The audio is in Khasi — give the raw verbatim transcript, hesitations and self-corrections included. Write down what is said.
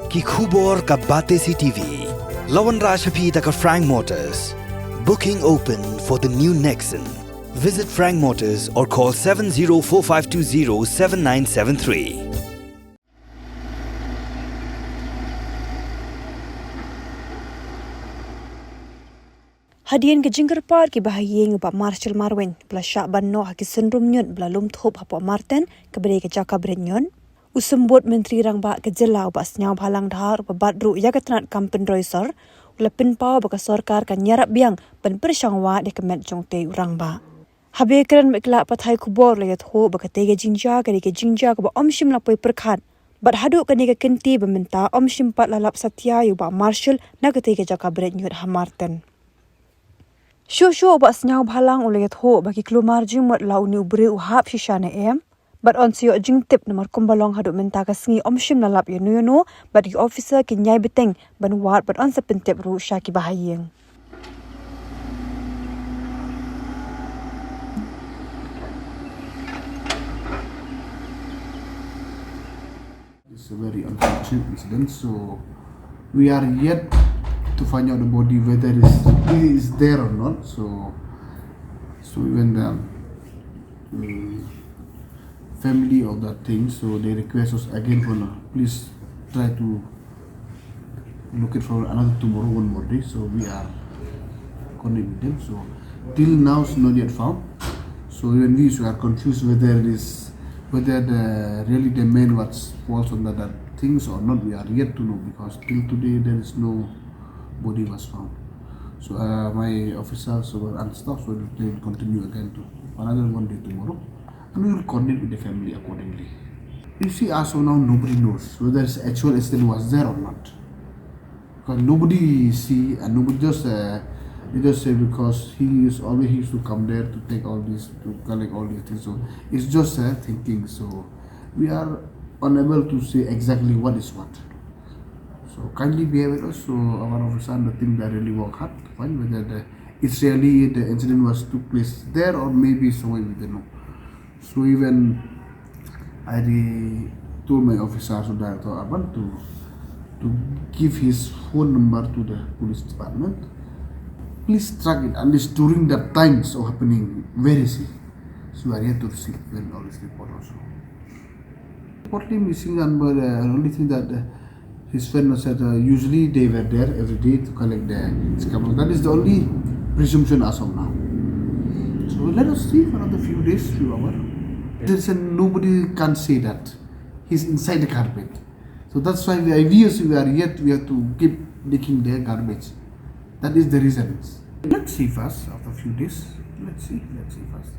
Ki khubor ka Batesi T V. La wanrah sha phi da ka Frank Motors. Booking open for the new Nexon. Visit Frank Motors or call seven zero four five two zero seven nine seven three. Hadien ka jingkyrpad ki bahaïing u Bah Marshal Marwein ba la shah ban noh ha ki synrum ñiut ba la lum thup hapoh Marten kaba dei ka jaka bret ñiut, u Symbud Myntri Rangbah ka jylla u Bah Sniawbhalang Dhar uba bat ruh ïa ka tnat kam pynroi sor u la pynpaw ba ka sorkar kan ïarap biang ban pyrshang wad ïa ka met jong utei u rangbah. Haba ïakren bad ki lad pathai khubor la ïathuh ba katei ka jingjia ka dei ka jingjia kaba ym shym la poi pyrkhat bad haduh kane ka kynti ba mynta ym shym pat la lap satia ïa u Bah Marshal na katei ka jaka bret ñiut ha Marten. Shuh shuh u Bah Sniawbhalang u la ïathuh ba ki kulmar jingmut la une u briew u hap shisha ne em bad yn sa ïoh jingtip namar kumba long haduh mynta ka sngi ym shym la lap ïano ïano bad ki officer kin ïai bteng ban wad bad yn sa pyntip ruh sha ki bahaïing. It's a very unfortunate incident. So we are yet to find out the body whether it is there or not. So, so even the um, family of that thing, so they request us again for now. Please try to look it for another tomorrow, one more day. So we are connecting them. So till now, it's not yet found. So even we are confused whether it is whether the really the man was falls under that things or not. We are yet to know because till today there is no body was found. So uh, my officers were unstuck, so they will continue again to another one day tomorrow, and we will coordinate with the family accordingly. You see, as of now, nobody knows whether the actual incident was there or not. Because nobody see and nobody just uh, they just say because he is always he used to come there to take all these to collect all these things. So it's just uh, thinking. So we are unable to say exactly what is what. So kindly bear with us. So our officer and the team they really work hard to find whether the it's really the incident was took place there or maybe somewhere we don't know. So even I re- told my officer, so Director Aban, to to give his phone number to the police department. Please track it at least during the times of happening. Where is he? So we are here to receive when all this report also. Reportedly missing number. Uh, only thing that uh, his friend was said uh, usually they were there every day to collect the scrap. That is the only presumption as of now. So let us see for another few days, few hours. There is a, nobody can say that he's inside the carpet. So that's why we, we, we are yet we have to keep digging the garbage. That is the reason. Let's see first after a few days. Let's see. Let's see first.